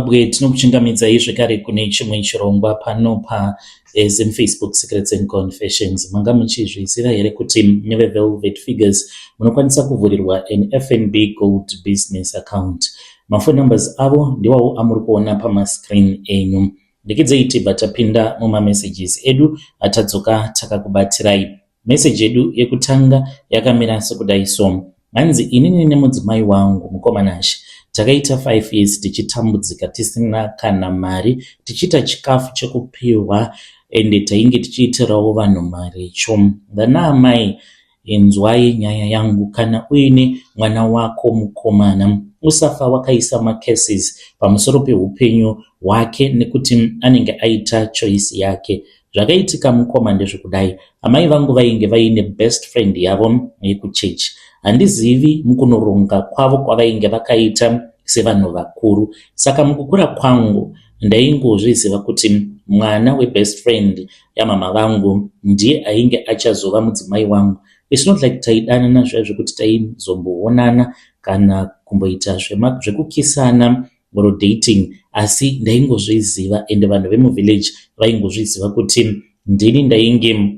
Zimbabwe, tinokuchingamidzai zvekare kune chimwe chirongwa pano paZimFacebook Secrets and Confessions. Manga muchizviziva here kuti neveVelvet Figures munokwanisa kuvhurirwa an FNB Gold Business Account? Mafone numbers avo ndiwawo amuri kuona pamascreen enyu. Rekidzei tibva tapinda mumamessages edu atadzoka takakubatirai. Meseji yedu yekutanga yakamira sekudai so. Hanzi, "Inini nemudzimai wangu mukomanashe takaita 5 years tichitambudzika, tisina kana mari, tichiita chikafu chekupiwa, ende tainge tichiitirawo vanhu maricho. Vana amai, inzwai nyaya yangu. Kana uine mwana wako mukomana, usafa wakaisa macurses pamusoro peupenyu hwake, nekuti anenge aita choice yake. Zvakaitika, mukoma, ndezvekudai. Amai vangu vainge vaine best friend yavo yekuchechi. Handizivi mukunoronga kwavo kwavainge vakaita sevanhu vakuru. Saka mukukura kwangu ndaingozviziva kuti mwana webest friend yamama vangu ndiye ainge achazova mudzimai wangu. It's not like taidanana zviya zvekuti taizomboonana kana kumboita zvekukisana or dating, asi ndaingozviziva, ende vanhu vemuvillage vaingozviziva kuti ndini ndainge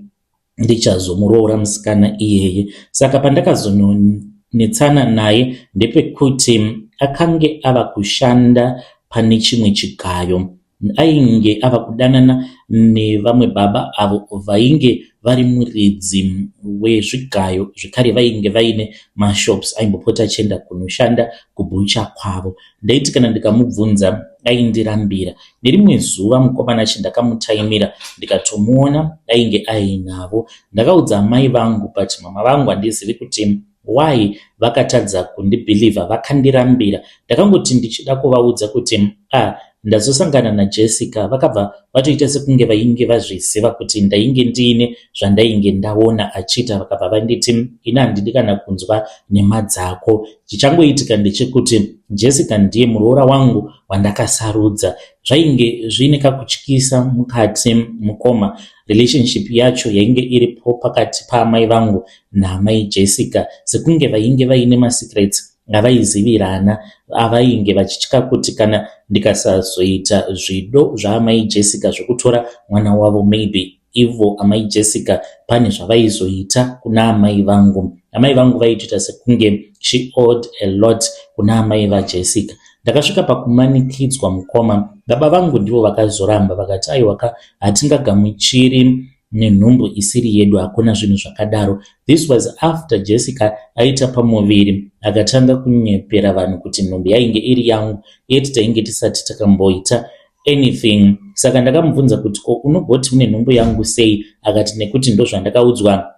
ndichazomuroora musikana iyeye. Saka pandakazonetsana naye ndepekuti akange ava kushanda pane chimwe chigayo. Ainge ava kudanana nevamwe baba avo vainge vari muridzi wezvigayo, zvekare vainge vaine mashops. Aimbopota achienda kunoshanda kubhucha kwavo. Ndaiti kana ndikamubvunza, aindirambira. Nerimwe zuva, mukomana achi, ndakamutaimira, ndikatomuona ainge ainavo. Ndakaudza amai vangu, but mama vangu handizivi kuti why vakatadza kundibhilivha, vakandirambira. Ndakangoti ndichida kuvaudza kuti a ndazosangana naJessica, vakabva vatoita sekunge vainge vazviziva kuti ndainge ndiine zvandainge ndaona achiita. Vakabva vanditi, 'Ini handidi kana kunzwa nhema dzako. Chichangoitika ndechekuti Jessica ndiye muroora wangu wandakasarudza.' Zvainge zviine kakutyisa mukati, mukoma. Relationship yacho yainge iripo pakati paamai vangu naamai Jessica, sekunge vainge vaine masecrets avaizivirana, avainge vachitya kuti kana ndikasazoita zvido zvaamai Jessica zvekutora mwana wavo, maybe ivo amai Jessica pane zvavaizoita kuna amai vangu. Amai vangu vaitoita sekunge she owed a lot kuna amai vaJessica. Ndakasvika pakumanikidzwa, mukoma. Baba vangu ndivo vakazoramba, vakati, 'Aiwaka, hatingagamuchiri nenhumbu isiri yedu, hakuna zvinhu zvakadaro.' This was after Jessica aita pamuviri, akatanga kunyepera vanhu kuti nhumbu yainge iri yangu, yet tainge tisati takamboita anything. Saka ndakamubvunza kuti, 'Ko unogoti une nhumbu yangu sei?' Akati, 'Nekuti ndozvandakaudzwa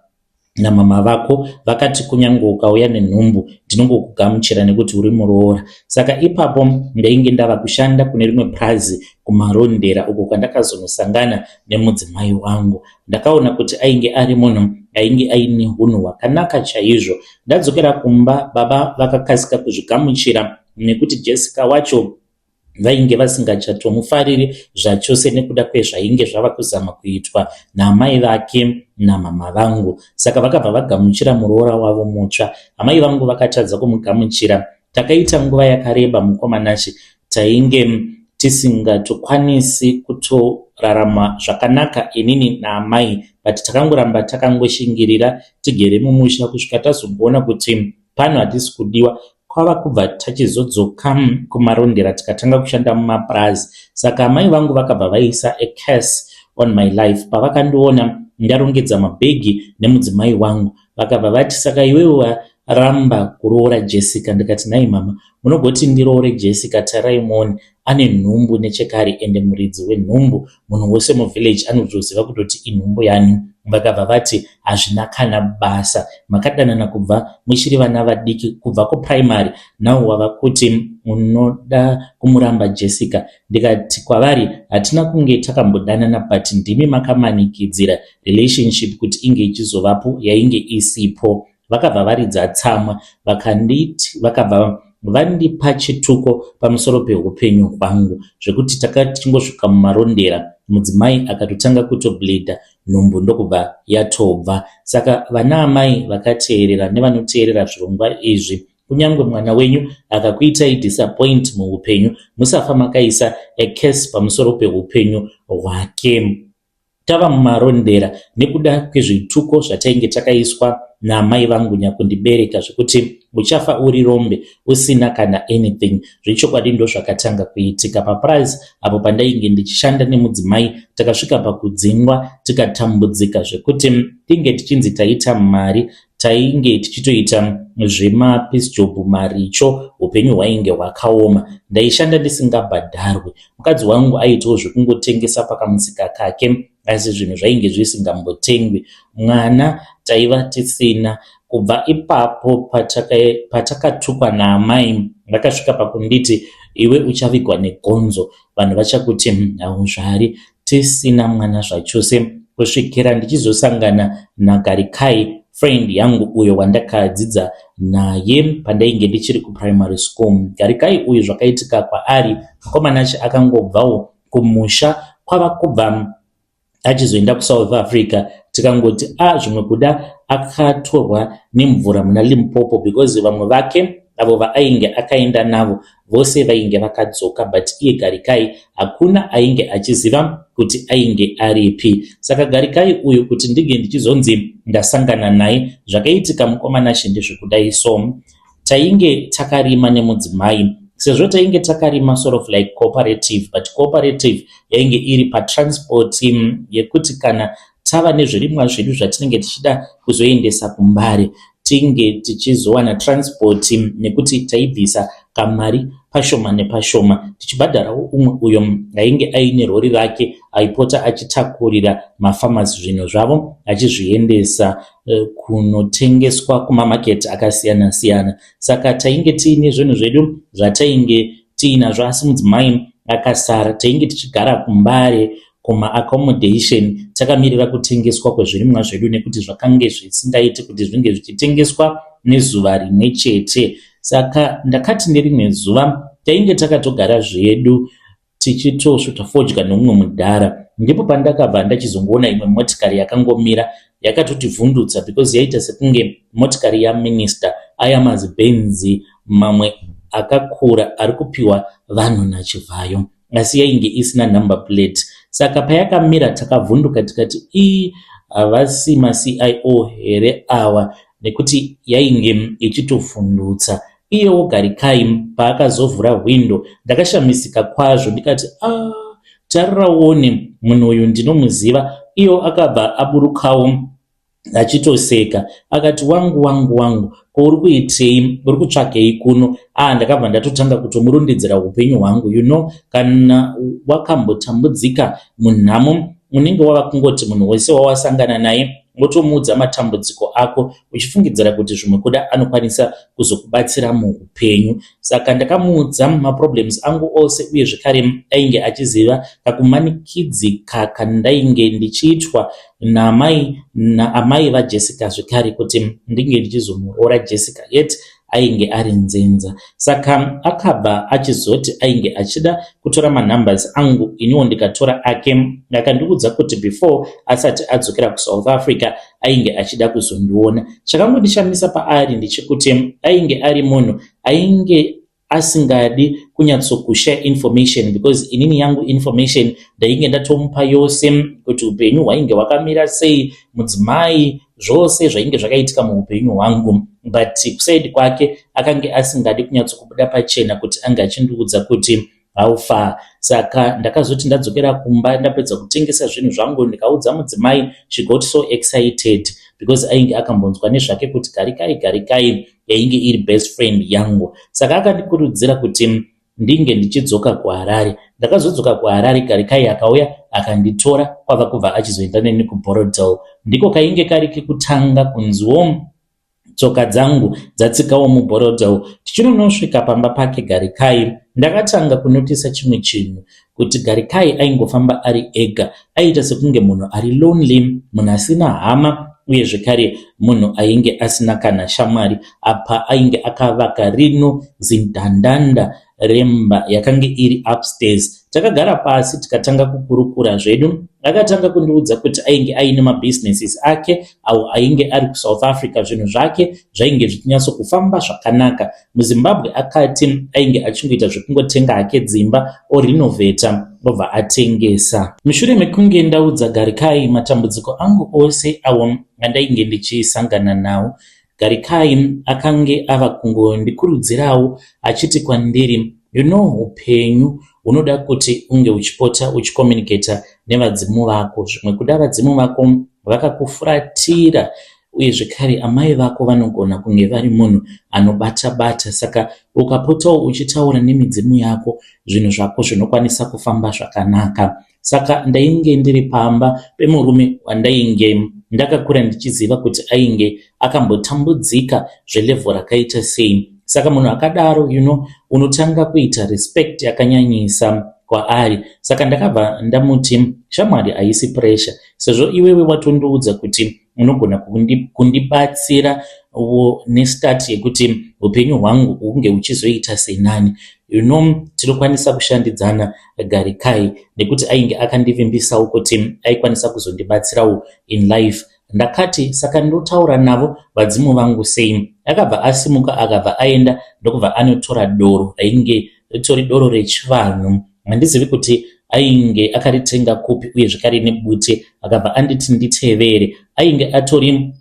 namama vako. Vakati kunyange ukauya nenhumbu, ndinongokugamuchira nekuti uri muroora.' Saka ipapo ndainge ndava kushanda kune rimwe purazi kuMarondera, uko kwandakazonosangana nemudzimai wangu. Ndakaona kuti ainge ari munhu ainge aine unhu hwakanaka chaizvo. Ndadzokera kumba, baba vakakasika kuzvigamuchira, nekuti Jessica wacho vainge vasingachatomufariri zvachose nekuda kwezvainge zvava kuzama kuitwa naamai vake namama vangu. Saka vakabva vagamuchira muroora wavo mutsva. Amai vangu vakatadza kumugamuchira. Takaita nguva yakareba, mukomanachi, tainge tisingatokwanisi kutorarama zvakanaka inini naamai, but takangoramba takangoshingirira tigere mumusha kusvika tazomboona kuti pano hatisi kudiwa, kwava kubva tachizodzoka kuMarondera, tikatanga kushanda mumapurazi. Saka amai vangu vakabva vaisa a curse on my life pavakandiona ndarongedza mabhegi nemudzimai wangu. Vakabva vati, 'Saka iwewe waramba kuroora Jessica?' Ndikati, 'Nhai mama, munogoti ndiroore Jessica? Tarai muone, ane nhumbu nechekare, ende muridzi wenhumbu munhu wose muvillage anotoziva kutoti inhumbu yani.' Vakabva vati, 'Hazvina kana basa. Makadanana kubva muchiri vana vadiki, kubva kuprimary. Now wava kuti unoda kumuramba Jessica?' Ndikati kwavari, 'Hatina kunge takambodanana, but ndimi makamanikidzira relationship kuti inge ichizovapo, yainge isipo.' Vakabva varidza tsamwa, vakanditi, vakabva vandipa chituko pamusoro peupenyu hwangu, zvekuti takati tichingosvika muMarondera, mudzimai akatotanga kutobleedha, nhumbu ndokubva yatobva. Saka vana amai vakateerera nevanoteerera zvirongwa izvi, Kunyange mwana wenyu akakuitai disappoint muupenyu, musafa makaisa a curse pamusoro peupenyu hwake. Tava mumarondera nekuda kwezvituko zvatainge takaiswa naamai vangu nyakundibereka zvekuti uchafa uri rombe usina kana anything. Zvechokwadi ndozvakatanga kuitika papurazi apo pandainge ndichishanda nemudzimai. Takasvika pakudzingwa, tikatambudzika zvekuti tinge tichinzi taita mari, tainge tichitoita zvemapiece job, maricho. Upenyu hwainge hwakaoma, ndaishanda ndisingabhadharwi. Mukadzi wangu aitawo zvekungotengesa pakamusika kake, asi zvinhu zvainge zvisingambotengwi. Mwana taiva tisina. Kubva ipapo patakatukwa naamai, vakasvika pakunditi, "Iwe uchavigwa negonzo, vanhu vachakuti hauzvari," tisina mwana zvachose, kusvikira ndichizosangana naGarikai, friend yangu uyo wandakadzidza naye pandainge ndichiri kuprimary school. Garikai uyu, zvakaitika kwaari, mukomana acho akangobvawo kumusha kwava kubva achizoenda kuSouth Africa. Tikangoti a zvimwe kuda akatorwa nemvura muna Limpopo, because vamwe vake avo vaainge akaenda navo vose vainge vakadzoka, but iye Garikai hakuna ainge achiziva kuti ainge aripi. Saka Garikai uyu, kuti ndinge ndichizonzi ndasangana naye, zvakaitika, mukomana che, ndezvekudai. So tainge takarima nemudzimai. Sezvo tainge takarima sort of like cooperative, but cooperative yainge iri patransport yekuti kana tava nezvirimwa zvedu zvatinenge tichida kuzoendesa kuMbare, tinge tichizowana transport, nekuti taibvisa kamari pashoma nepashoma, tichibhadharawo umwe uyo ainge aine rori rake, aipota achitakurira mafarmers zvinhu zvavo achizviendesa kunotengeswa kumamaketi akasiyana siyana. Saka tainge tiine zvinhu zvedu zvatainge tiinazvo, asi mudzimai akasara. Tainge tichigara kuMbare kumaaccommodation, takamirira kutengeswa kwezvirimwa zvedu, nekuti zvakange zvisingaiti kuti zvinge zvichitengeswa nezuva rimwe chete. Saka ndakati nerimwe zuva tainge takatogara zvedu tichitosvuta fodya nemumwe mudhara, ndipo pandakabva ndachizongoona imwe motikari yakangomira, yakatotivhundutsa because yaita sekunge motikari yaminista, aya mazibenzi mamwe akakura ari kupiwa vanhu naChivhayo, asi yainge isina number plate. Saka payakamira takavhunduka, tikati, "Ii, havasi maCIO here awa?" Nekuti yainge ichitovhundutsa. Iyewo Garikai paakazovhura hwindo, ndakashamisika kwazvo, ndikati, "A ah, tariraone munhu uyu, ndinomuziva." Iyewo akabva aburukawo achitoseka, akati, "Wangu, wangu, wangu, ko uri kuitei? Uri kutsvakei kuno?" Ah, ndakabva ndatotanga kutomurondedzera upenyu hwangu. Kana wakambotambudzika munhamo, unenge wava kungoti munhu wese wawasangana naye wotomuudza matambudziko ako, uchifungidzira kuti zvimwe kuda anokwanisa kuzokubatsira muupenyu. Saka ndakamuudza maproblems angu ose, uye zvekare ainge achiziva kakumanikidzika kandainge ndichiitwa naamai naamai vaJessica zvekare, kuti ndinge ndichizomuroora Jessica, yet ainge ari nzenza. Saka akabva achizoti ainge achida kutora manumbers angu, iniwo ndikatora ake. Akandiudza kuti before asati adzokera kuSouth Africa ainge achida kuzondiona. Chakangondishamisa paari ndechekuti ainge ari munhu ainge asingadi kunyatsokushare information, because inini yangu information ndainge ndatomupa yose, kuti upenyu hwainge hwakamira sei, mudzimai, zvose zvainge zvakaitika muupenyu hwangu. But kuside kwake akange asingadi kunyatsokubuda pachena kuti ange achindiudza kuti how far. Saka ndakazoti ndadzokera kumba, ndapedza kutengesa zvinhu zvangu, ndikaudza mudzimai. She got so excited because ainge akambonzwa nezvake kuti Garikai, Garikai yainge iri best friend yangu. Saka akandikurudzira kuti ndinge ndichidzoka kuHarare. Ndakazodzoka kuHarare, Garikai akauya akanditora, kwava kubva achizoenda neni kuBorrowdale. Ndiko kainge kari kekutanga kunziwo tsoka dzangu dzatsikawo muBorrowdale. Tichinonosvika pamba pake Garikai, ndakatanga kunotisa chimwe chinhu, kuti Garikai aingofamba ari ega, aiita sekunge munhu ari lonely, munhu asina hama, uye zvekare munhu ainge asina kana shamwari. Apa ainge akavaka rino zindandanda. remba yakange iri upstairs. Takagara pasi tikatanga kukurukura zvedu. Akatanga kundiudza kuti ainge aine mabusinesses ake awo ainge ari kuSouth Africa. Zvinhu zvake zvainge zvichinyatsokufamba zvakanaka. MuZimbabwe akati ainge achingoita zvekungotenga hake dzimba orinovheta obva atengesa. Mushure mekunge ndaudza Garikai matambudziko angu ose awo andainge ndichisangana nawo, Garikai akange ava kungondikurudzirawo achiti kwandiri, you know hupenyu hunoda kuti unge uchipota uchicommunicata nevadzimu vako. Zvimwe kuda vadzimu vako vakakufuratira uye zvekare amai vako vanogona kunge vari munhu anobata bata, saka ukapotawo uchitaura nemidzimu yako zvinhu zvako zvinokwanisa kufamba zvakanaka. Saka ndainge ndiri pamba pemurume wandainge ndakakura ndichiziva kuti ainge akambotambudzika zvelevel rakaita sei. Saka munhu akadaro, you know, unotanga kuita respect yakanyanyisa kwaari. Saka ndakabva ndamuti, shamwari, haisi pressure, sezvo iwewe watondiudza kuti unogona kundibatsira wo nestart yekuti upenyu hwangu hunge huchizoita senani, you know, tinokwanisa kushandidzana, Garikai, nekuti ainge akandivimbisawo kuti aikwanisa kuzondibatsirawo in life. Ndakati, saka ndotaura navo vadzimu vangu sei? Akabva asimuka, akabva aenda ndokubva anotora doro rainge ritori doro rechivanhu, handizivi kuti ainge akaritenga kupi, uye zvekare nebute. Akabva anditi nditevere. Ainge atori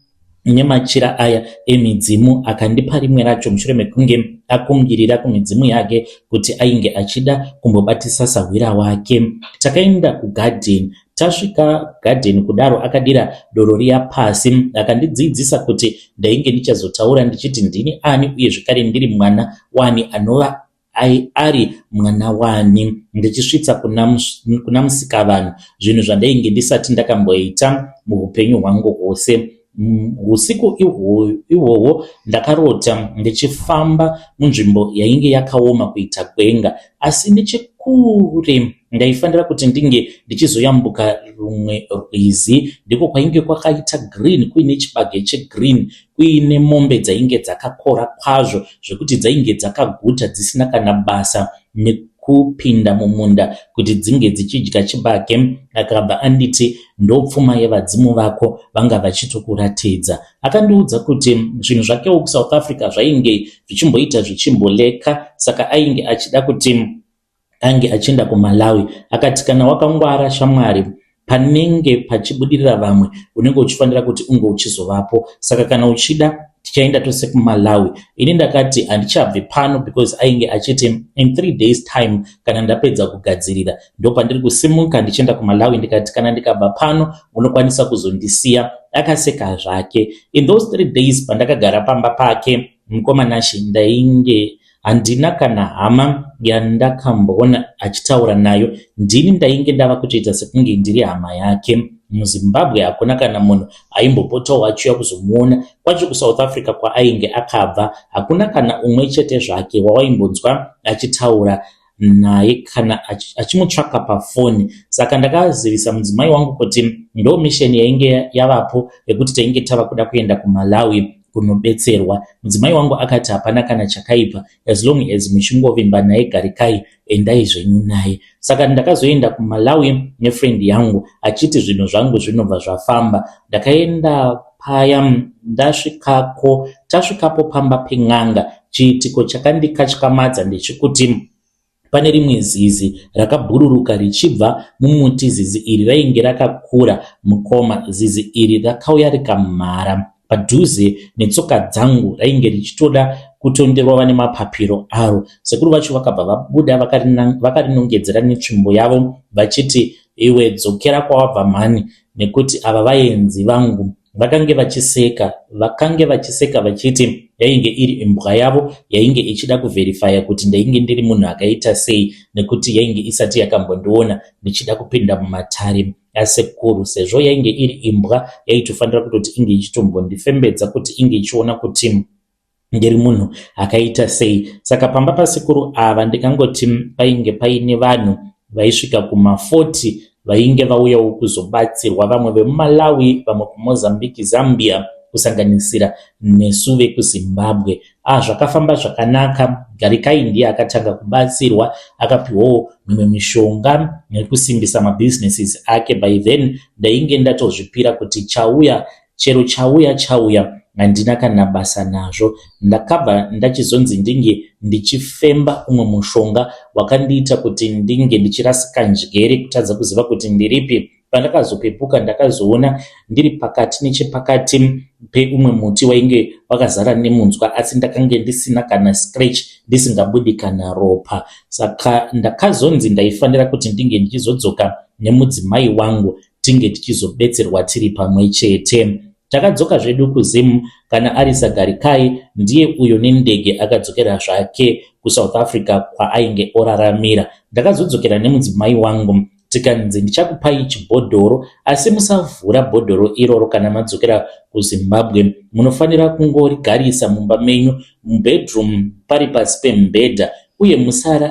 nemachira aya emidzimu, akandipa rimwe racho mushure mekunge akumbirira kumidzimu yake kuti ainge achida kumbobatisa sahwira wake. Takaenda kugadheni. Tasvika gadheni kudaro, akadira doro riya pasi, akandidzidzisa kuti ndainge ndichazotaura ndichiti ndini ani uye zvekare ndiri mwana wani, anova ari mwana wani, ndichisvitsa kuna Musikavanhu, zvinhu zvandainge ndisati ndakamboita muupenyu hwangu hwose. Usiku ihwohwo ndakarota ndichifamba munzvimbo yainge yakaoma kuita gwenga, asi nechekure ndaifanira kuti ndinge ndichizoyambuka rumwe rwizi. Ndiko kwainge kwakaita green, kuine chibage chegreen, kuine mombe dzainge dzakakora kwazvo zvekuti dzainge dzakaguta, dzisina kana basa nekupinda mumunda kuti dzinge dzichidya chibage. Akabva anditi, ndopfuma yevadzimu vako vanga vachitokuratidza. Akandiudza kuti zvinhu zvakewo kuSouth Africa zvainge zvichimboita zvichimboleka, saka ainge achida kuti ange achienda kuMalawi. Akati, kana wakangwara shamwari, panenge pachibudirira vamwe unenge uchifanira kuti unge uchizovapo, saka kana uchida tichaenda tose kuMalawi. Ini ndakati handichabvi pano, because ainge achiti in 3 days time kana ndapedza kugadzirira ndopandiri kusimuka ndichienda kuMalawi. Ndikati, kana ndikabva pano unokwanisa kuzondisiya. Akaseka zvake. In those 3 days pandakagara pamba pake, mukoma Nashi, ndainge handina kana hama yandakamboona achitaura nayo. Ndini ndainge ndava kutoita sekunge ndiri hama yake. MuZimbabwe hakuna kana munhu aimbopotawo achiuya kuzomuona. Kwacho kuSouth Africa kwaainge akabva hakuna kana umwe chete zvake wawaimbonzwa achitaura naye kana achimutsvaka pafoni. Saka ndakazivisa mudzimai wangu kuti ndo mission yainge yavapo yekuti tainge tava kuda kuenda kuMalawi kunobetserwa. Mudzimai wangu akati hapana kana chakaipa, as long as muchingovimba naye Garikai, endai zvenyu naye. Saka ndakazoenda kuMalawi nefriend yangu achiti zvinhu zvangu zvinobva zvafamba. Ndakaenda paya, ndasvikako, tasvikapo pamba pen'anga, chiitiko chakandikatyamadza ndechekuti pane rimwe zizi rakabhururuka richibva mumuti. Zizi iri rainge rakakura, mukoma. Zizi iri rakauya rikamhara padhuze netsoka dzangu, rainge richitoda kutonderwa nemapapiro aro. Sekuru vacho vakabva vabuda, vakarinongedzera netsvimbo yavo vachiti, iwe, dzokera kwawabva mhani, nekuti ava vaenzi vangu. Vakange vachiseka, vakange vachiseka vachiti yainge iri imbwa yavo yainge ichida kuverifya kuti ndainge ndiri munhu akaita sei, nekuti yainge isati yakambondiona ndichida kupinda mumatare asekuru. Sezvo yainge iri imbwa, yaitofanira kutoti inge ichitombondifembedza kuti inge ichiona kuti ndiri munhu akaita sei. Saka pamba pasekuru ava ndikangoti painge paine vanhu vaisvika kuma40 vainge vauyawo kuzobatsirwa, vamwe vemuMalawi, vamwe kuMozambique, Zambia. kusanganisira nesu vekuZimbabwe. Ah, zvakafamba zvakanaka. Garikai ndiye akatanga kubatsirwa, akapiwawo mimwe mishonga nekusimbisa mabusinesses ake. By then ndainge ndatozvipira kuti chauya chero chauya chauya, handina kana basa nazvo. Ndakabva ndachizonzi ndinge ndichifemba umwe mushonga wakandiita kuti ndinge ndichirasika njere, kutadza kuziva kuti ndiripi. Pandakazopepuka ndakazoona ndiri pakati nechepakati peumwe muti wainge wakazara nemunzwa, asi ndakange ndisina kana scratch, ndisingabudi kana ropa. Saka ndakazonzi ndaifanira kuti ndinge ndichizodzoka nemudzimai wangu, tinge tichizobetserwa tiri pamwe chete. Takadzoka zvedu kuZim. Kana ari saGarikai, ndiye uyo nendege akadzokera zvake kuSouth Africa kwaainge oraramira. Ndakazodzokera nemudzimai wangu, tikanzi ndichakupai chibhodhoro, asi musavhura bhodhoro iroro kana madzokera kuZimbabwe. Munofanira kungorigarisa mumba menyu mubedroom, pari pasi pemubhedha, uye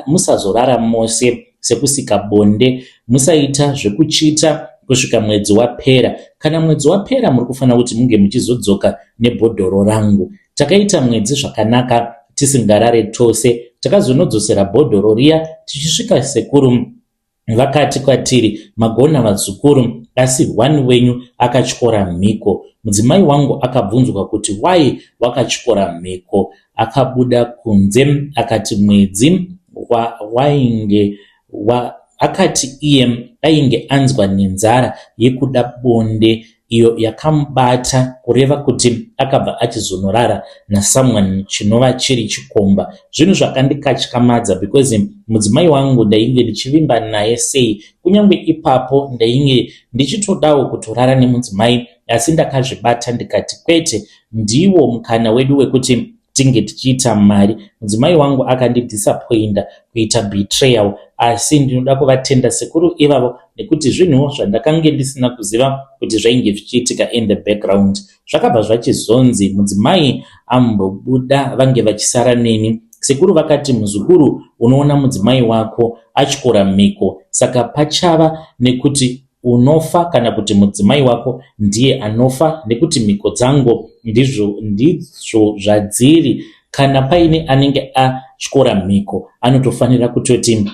musazorara mose sekusika bonde. Musaita zvekuchita kusvika mwedzi wapera. Kana mwedzi wapera, muri kufanira kuti munge muchizodzoka nebhodhoro rangu. Takaita mwedzi zvakanaka tisingarare tose. Takazonodzosera bhodhoro riya. Tichisvika, sekuru vakati kwatiri, "Magona vazukuru, asi one wenyu akatyora mhiko." Mudzimai wangu akabvunzwa kuti, "Why wakatyora mhiko?" Akabuda kunze akati mwedzi wainge wa, akati iye ainge anzwa nenzara yekuda bonde iyo yakamubata, kureva kuti akabva achizonorara nasomeone chinova chiri chikomba. Zvinhu zvakandikatyamadza because mudzimai wangu ndainge ndichivimba naye sei. Kunyange ipapo ndainge ndichitodawo kutorara nemudzimai, asi ndakazvibata ndikati kwete, ndiwo mukana wedu wekuti tinge tichiita mari. Mudzimai wangu akandidisappointa, kuita betrayal, asi ndinoda kuvatenda sekuru ivavo nekuti zvinhuwo zvandakange ndisina kuziva kuti zvainge zvichiitika in the background. Zvakabva zvachizonzi mudzimai ambobuda, vange vachisara neni. Sekuru vakati, "Muzukuru, unoona mudzimai wako atyora mhiko, saka pachava nekuti unofa kana kuti mudzimai wako ndiye anofa, nekuti mhiko dzangu ndizvo ndizvo zvadziri. Kana paine anenge atyora mhiko, anotofanira kutoti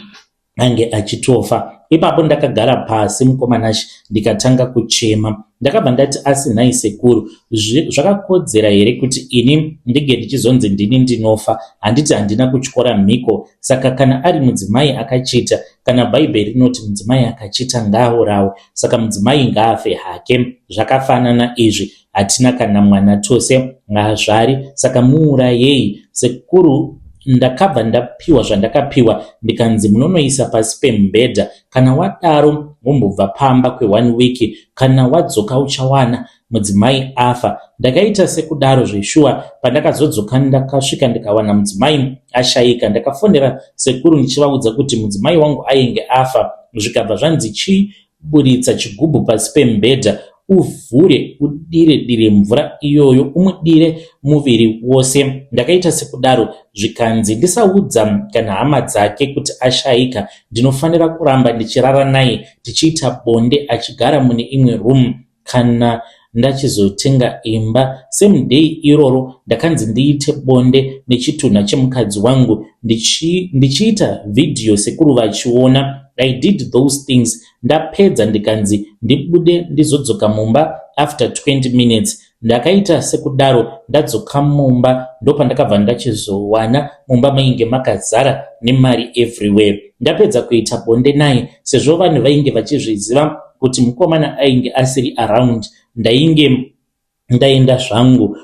ange achitofa." Ipapo ndakagara pasi, mukomanashi, ndikatanga kuchema. Ndakabva ndati, "Asi nhai sekuru, zvakakodzera here kuti ini ndinge ndichizonzi ndini ndinofa? Handiti handina kutyora mhiko? Saka kana ari mudzimai akachita, kana Bhaibheri rinoti mudzimai akachita ngaaurawe, saka mudzimai ngaafe hake. Zvakafanana izvi, hatina kana mwana tose, haazvari, saka muurayei sekuru." Ndakabva ndapiwa zvandakapiwa, ndikanzi munonoisa pasi pemubhedha. Kana wadaro, wombobva pamba kwe1 week. Kana wadzoka, uchawana mudzimai afa. Ndakaita sekudaro zveshuwa. Pandakazodzoka, ndakasvika ndikawana mudzimai ashayika. Ndakafonera sekuru ndichivaudza kuti mudzimai wangu ainge afa. Zvikabva zvanzi chiburitsa chigubhu pasi pemubhedha, uvhure, udire dire mvura iyoyo, umudire muviri wose. Ndakaita sekudaro. Zvikanzi ndisaudza kana hama dzake kuti ashayika. Ndinofanira kuramba ndichirara naye, tichiita bonde, achigara mune imwe room kana ndachizotenga imba. Same day iroro ndakanzi ndiite bonde nechitunha chemukadzi wangu, ndichiita vhidhiyo sekuru vachiona. I did those things. Ndapedza, ndikanzi ndibude, ndizodzoka mumba after 20 minutes. Ndakaita sekudaro. Ndadzoka mumba, ndopandakabva ndachizowana mumba mainge makazara nemari everywhere. Ndapedza kuita bonde naye, sezvo vanhu vainge vachizviziva kuti mukomana ainge asiri around, ndainge ndaenda zvangu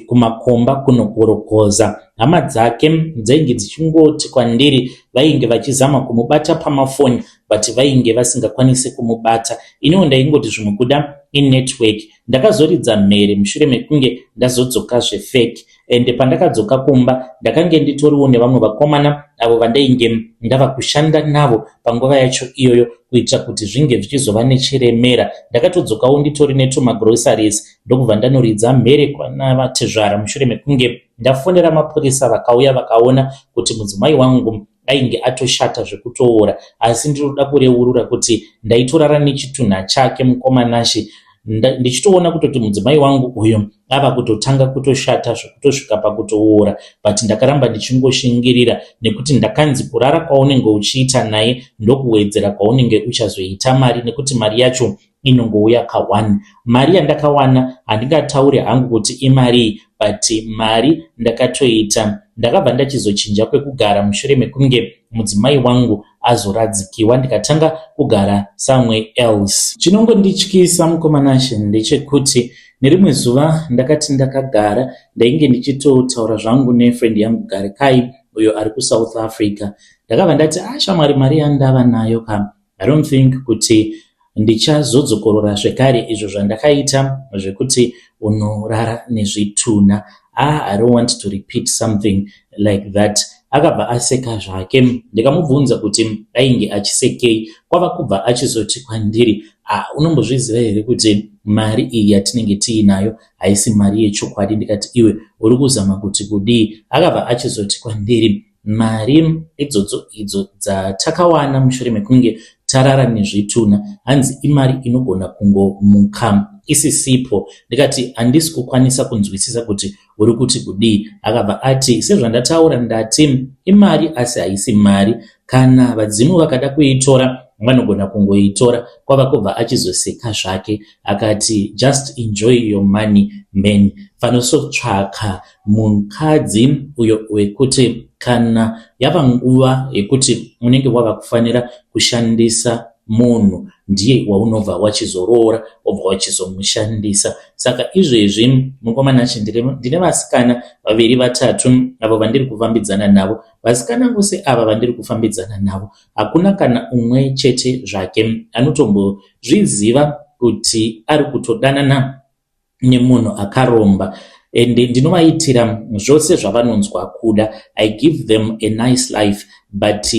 kumakomba kunokorokoza. Hama dzake dzainge dzichingoti kwandiri vainge vachizama kumubata pamafoni, but vainge vasingakwanisi kumubata. Iniwo ndaingoti zvimwe kuda inetwork. Ndakazoridza mhere mushure mekunge ndazodzoka zvefake. Ende pandakadzoka kumba, ndakange nditoriwo nevamwe vakomana avo vandainge ndava kushanda navo panguva yacho iyoyo, kuitira kuti zvinge zvichizova nechiremera. Ndakatodzokawo nditori netumagroceries, ndokubva ndanoridza mhere kwana vatezvara. Mushure mekunge ndafonera mapurisa, vakauya vakaona kuti mudzimai wangu ainge atoshata zvekutoora. Asi ndinoda kureurura kuti ndaitorara nechitunha chake, mukomanashi. Ndichitoona kutoti mudzimai wangu uyu ava kutotanga kutoshata zvekutosvika pakutoora, but ndakaramba ndichingoshingirira nekuti ndakanzi kurara kwaunenge uchiita naye ndokuwedzera kwaunenge uchazoita mari, nekuti mari yacho inongouya ka1. Mari yandakawana handingatauri hangu kuti imarii, but mari ndakatoita. Ndakabva ndachizochinja kwekugara mushure mekunge mudzimai wangu azoradzikiwa, ndikatanga kugara somewhere else. Chinongondityisa, mukoma Nashe, ndechekuti nerimwe zuva ndakati ndakagara, ndainge ndichitotaura zvangu nefriend yangu Garikai, uyo ari kuSouth Africa. Ndakabva ndati, "Ah, shamwari, mari yandava nayo ka, I don't think kuti ndichazodzokorora zvekare izvo zvandakaita zvekuti unorara nezvitunha. Ah, I don't want to repeat something like that." Akabva aseka zvake. Ndikamubvunza kuti ainge achisekei, kwava kubva achizoti kwandiri, "Ah, unombozviziva here kuti mari iyi yatinenge tiinayo haisi mari yechokwadi?" Ndikati, "Iwe uri kuzama kuti kudii?" Akabva achizoti kwandiri, "Mari idzodzo idzo dzatakawana mushure mekunge tarara nezvitunha, hanzi imari inogona kungomuka isisipo." Ndikati, "Handisi kukwanisa kunzwisisa kuti uri kuti kudii." Akabva ati, "Sezvandataura, ndati imari asi haisi mari. Kana vadzimu vakada kuitora, vanogona kungoitora." Kwava kubva achizoseka zvake, akati, "Just enjoy your money, man. Fanosotsvaka mukadzi uyo wekuti kana yava nguva yekuti unenge wava kufanira kushandisa munhu, ndiye waunobva wachizoroora, wobva wachizomushandisa." Saka izvezvi, mukoma Nashe, ndine vasikana vaviri vatatu avo vandiri kufambidzana navo. Vasikana vose ava vandiri kufambidzana navo, hakuna kana umwe chete zvake anotombozviziva kuti ari kutodanana nemunhu akaromba, and ndinovaitira zvose zvavanonzwa kuda. I give them a nice life, but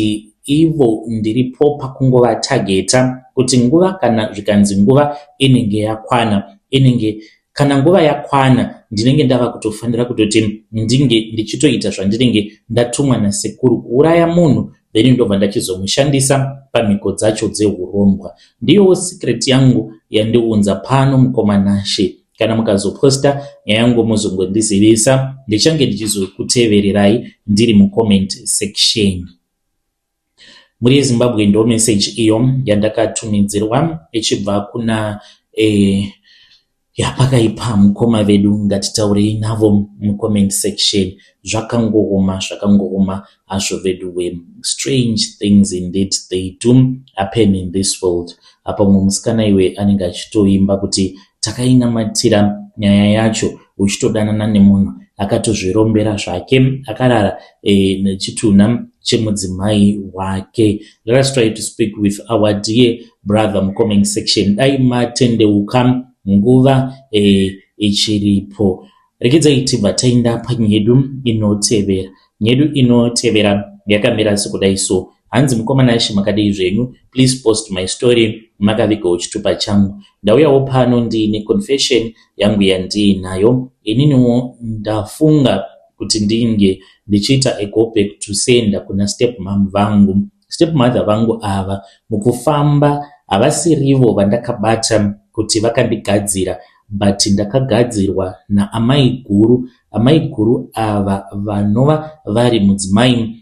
ivo ndiripo pakungovatageta kuti nguva kana zvikanzi nguva inenge yakwana, inenge kana nguva yakwana, ndinenge ndava kutofanira kutoti ndinge ndichitoita zvandinenge ndatumwa nasekuru, kuuraya munhu, then ndobva ndachizomushandisa pamhiko dzacho dzeurombwa. Ndiyowo secret yangu yandiunza pano, mukoma Nashe. Kana mukazoposta nyaya yangu, muzongondizivisa, ndichange ndichizokutevererai ndiri mucomment section. Muri yeZimbabwe, ndo message iyo yandakatumidzirwa ichibva kuna yapakaipa. Mukoma vedu, ngatitaurei navo mucomment section. Zvakangooma, zvakangooma hazvo vedu we. Strange things indeed, they do happen in this world. Apa mumwe musikana iwe anenge achitoimba kuti takainamatira nyaya yacho, uchitodanana nemunhu akatozvirombera zvake, akarara nechitunha chemudzimai wake. Let us try to speak with our dear brother mucomment section. Dai matendeuka nguva ichiripo. Regedzai tibva taenda panyedu inotevera. Nyedu inotevera yakamira sekudai so. Hanzi, "Mukoma Nashe, makadii zvenyu? Please post my story makavigawo chitupa changu. Ndauyawo pano ndiine confession yangu yandiinayo. Ininiwo ndafunga kuti ndinge ndichiita a go back to sender kuna step mum vangu. Step mother vangu ava mukufamba havasirivo vandakabata kuti vakandigadzira, but ndakagadzirwa naamai guru. Amai guru ava vanova vari mudzimai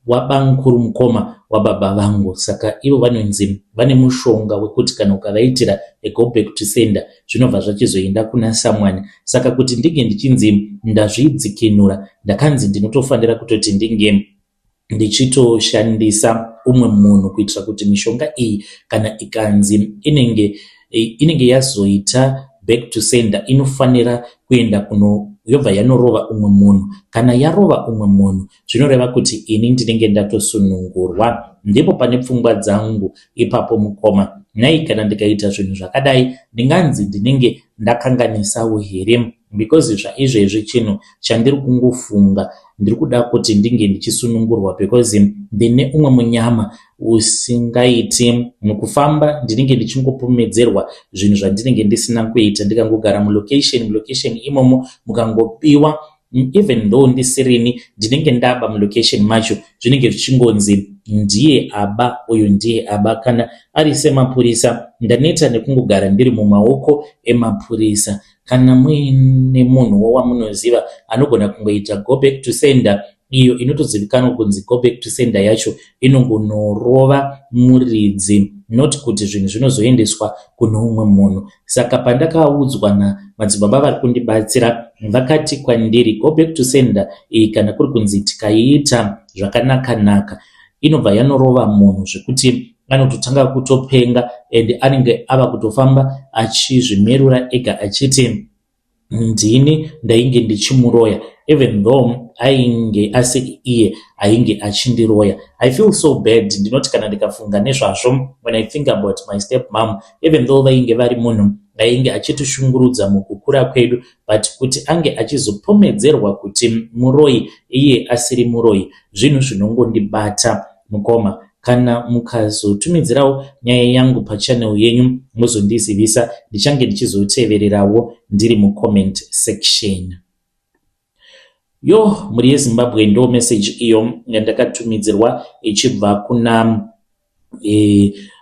wabamukuru mukoma wababa vangu. Saka ivo vanonzi vane mushonga wekuti kana ukavaitira a go back to sender, zvinobva zvachizoenda kuna someone. Saka kuti ndinge ndichinzi ndazvidzikinura, ndakanzi ndinotofanira kutoti ndinge ndichitoshandisa umwe munhu kuitira kuti mishonga iyi kana ikanzi inenge yazoita back to sender, inofanira kuenda kuno, yobva yanorova umwe munhu. Kana yarova umwe munhu, zvinoreva kuti ini ndinenge ndatosunungurwa. Ndipo pane pfungwa dzangu ipapo, mukoma. Nhai, kana ndikaita zvinhu zvakadai, ndinganzi ndinenge ndakanganisawo here? Because zvaizvezvi chinhu chandiri kungofunga, ndiri kuda kuti ndinge ndichisunungurwa, because ndine umwe munyama usingaiti. Mukufamba ndinenge ndichingopomedzerwa zvinhu zvandinenge ndisina kuita. Ndikangogara mulocation, mulocation imomo mukangobiwa Even though ndisirini ndinenge ndaba mulocation macho, zvinenge zvichingonzi ndiye aba uyu, ndiye aba. Kana ari semapurisa, ndaneta nekungogara ndiri mumaoko emapurisa. Kana muine munhuwo wamunoziva anogona kungoita go back to sender, iyo inotozivikanwa kunzi go back to sender yacho inongonorova muridzi, not kuti zvinhu zvinozoendeswa kune umwe munhu. Saka pandakaudzwa namadzibaba vari kundibatsira, vakati kwandiri go back to sender iyi, kana kuri kunzi tikaiita zvakanaka-naka, inobva yanorova munhu zvekuti anototanga kutopenga and anenge ava kutofamba achizvimerura ega achiti ndini ndainge ndichimuroya, even though ainge asi iye ainge achindiroya. I feel so bad. Ndinoti kana ndikafunga nezvazvo, when I think about my step mom, even though vainge vari munhu ainge achitishungurudza mukukura kwedu, but kuti ange achizopomedzerwa kuti muroyi iye asiri muroyi, zvinhu zvinongondibata. Mukoma, kana mukazotumidzirawo nyaya yangu pachannel yenyu, muzondizivisa, ndichange ndichizotevererawo ndiri mucomment section. Yo, mhuri yeZimbabwe, ndo message iyo yandakatumidzirwa ichibva kuna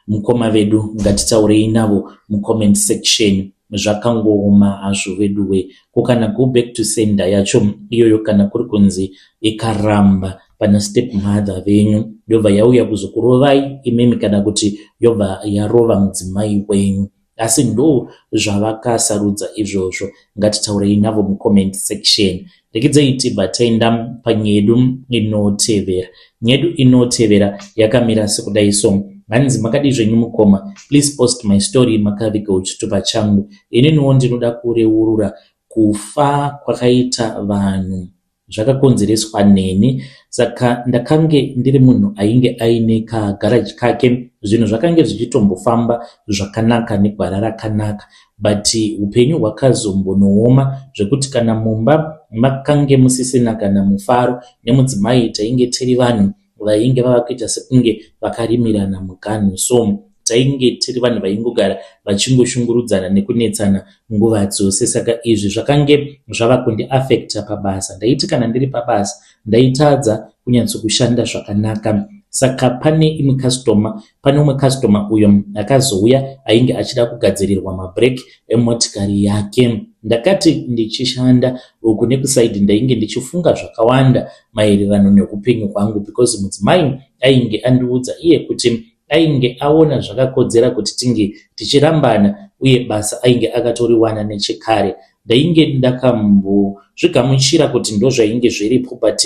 mukoma vedu. Ngatitaurei navo mucomment section. Zvakangooma hazvo veduwe. Ko kana go back to sender yacho iyoyo, kana kuri kunzi ikaramba pana step mother venyu, yobva yauya kuzokurovai imimi, kana kuti yobva yarova mudzimai wenyu, asi ndo zvavakasarudza izvozvo. Ngatitaurei navo mucomment section. Rekidzai tibva taenda panyedu inotevera. Nyedu inotevera yakamira sekudai so. Hanzi, "Makadii zvenyu mukoma? Please post my story makavigawo chitupa changu. Ininiwo ndinoda kureurura kufa kwakaita vanhu, zvakakonzereswa neni. Saka ndakange ndiri munhu ainge aine kagaraji kake. Zvinhu zvakange zvichitombofamba zvakanaka negwara rakanaka, but upenyu hwakazombonooma zvekuti kana mumba makange musisina kana mufaro. Nemudzimai tainge tiri vanhu vainge vava kuita sekunge vakarimirana muganhu. So tainge tiri vanhu vaingogara vachingoshungurudzana nekunetsana nguva dzose. Saka izvi zvakange zvava kundiafecta pabasa. Ndaiti kana ndiri pabasa, ndaitadza kunyatsokushanda zvakanaka. Saka pane imwe customer, pane umwe customer uyo akazouya ainge achida kugadzirirwa mabrake emotikari yake. Ndakati ndichishanda uku nekuside, ndainge ndichifunga zvakawanda maererano neupenyu hwangu, because mudzimai ainge andiudza iye kuti ainge aona zvakakodzera kuti tinge tichirambana, uye basa ainge akatoriwana nechekare. Ndainge ndakambozvigamuchira kuti ndozvainge zviripo, but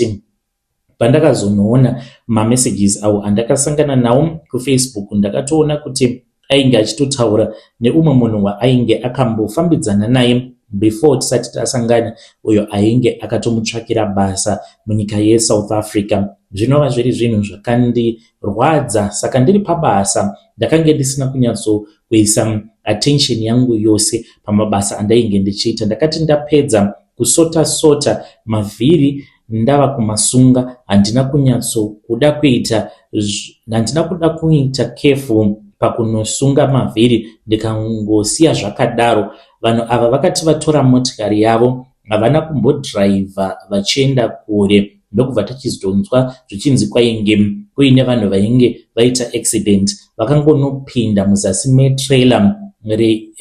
pandakazonoona mamessages awo andakasangana nawo kuFacebook, ndakatoona kuti ainge achitotaura neumwe munhu waainge akambofambidzana naye before tisati tasangana, uyo ainge akatomutsvakira basa munyika yeSouth Africa, zvinova zviri zvinhu zvakandirwadza. Saka ndiri pabasa, ndakange ndisina kunyatsokuisa attention yangu yose pamabasa andainge ndichiita. Ndakati ndapedza kusota sota mavhiri, ndava kumasunga, handina kunyatsokuda kuita, handina kuda kuita careful pakunosunga mavhiri, ndikangosiya zvakadaro. Vanhu ava vakati vatora motikari yavo, havana kumbodhiraivha vachienda kure, ndokubva tichizonzwa zvichinzi kwainge kuine vanhu vainge vaita accident, vakangonopinda muzasi metrailer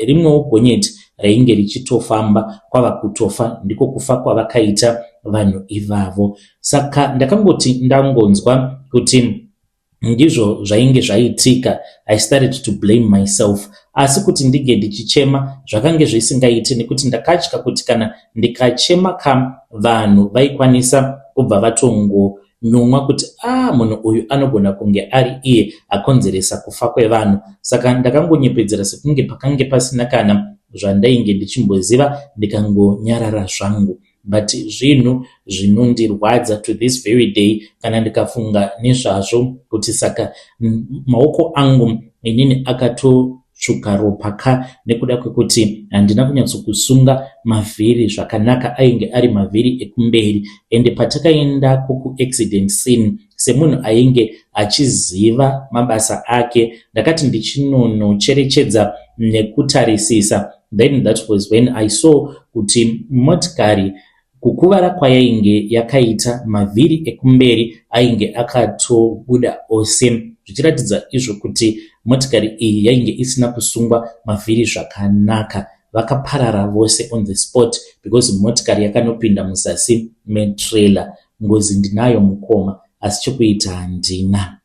rimwewo gonyeti rainge richitofamba, kwava kutofa. Ndiko kufa kwavakaita vanhu ivavo. Saka ndakangoti ndangonzwa kuti ndizvo zvainge zvaitika, I started to blame myself. Asi kuti ndinge ndichichema zvakange zvisingaiti, nekuti ndakatya kuti kana ndikachema kam, vanhu vaikwanisa kubva vatongonyumwa kuti a ah, munhu uyu anogona kunge ari iye akonzeresa kufa kwevanhu. Saka ndakangonyepedzera sekunge pakange pasina kana zvandainge ndichimboziva, ndikangonyarara zvangu. But zvinhu zvinondirwadza to this very day kana ndikafunga nezvazvo, kuti saka maoko angu inini akatotsvuka ropa ka, nekuda kwekuti handina kunyatsokusunga mavhiri zvakanaka. Ainge ari mavhiri ekumberi, ende patakaendako kuaccident scene, semunhu ainge achiziva mabasa ake, ndakati ndichinonocherechedza nekutarisisa, then that was when I saw kuti motikari Kukuvara kwayainge yakaita, mavhiri ekumberi ainge akatobuda ose, zvichiratidza izvo kuti motikari iyi yainge isina kusungwa mavhiri zvakanaka. Vakaparara vose on the spot because motikari yakanopinda muzasi metrailer. Ngozi ndinayo mukoma, asi chekuita handina.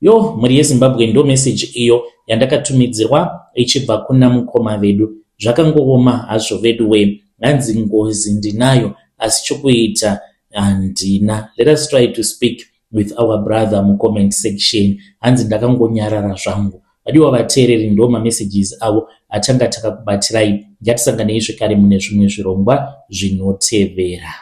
Yo, mhuri yeZimbabwe, ndo meseji iyo yandakatumidzirwa ichibva kuna mukoma vedu. Zvakangooma hazvo vedu we. Hanzi ngozi ndinayo, asi chokuita handina. Let us try to speak with our brother mucomment section. Hanzi ndakangonyarara zvangu. Vadiwa vateereri, ndo mamessages avo atanga takakubatirai. Ngatisanganei zvekare mune zvimwe zvirongwa zvinotevera.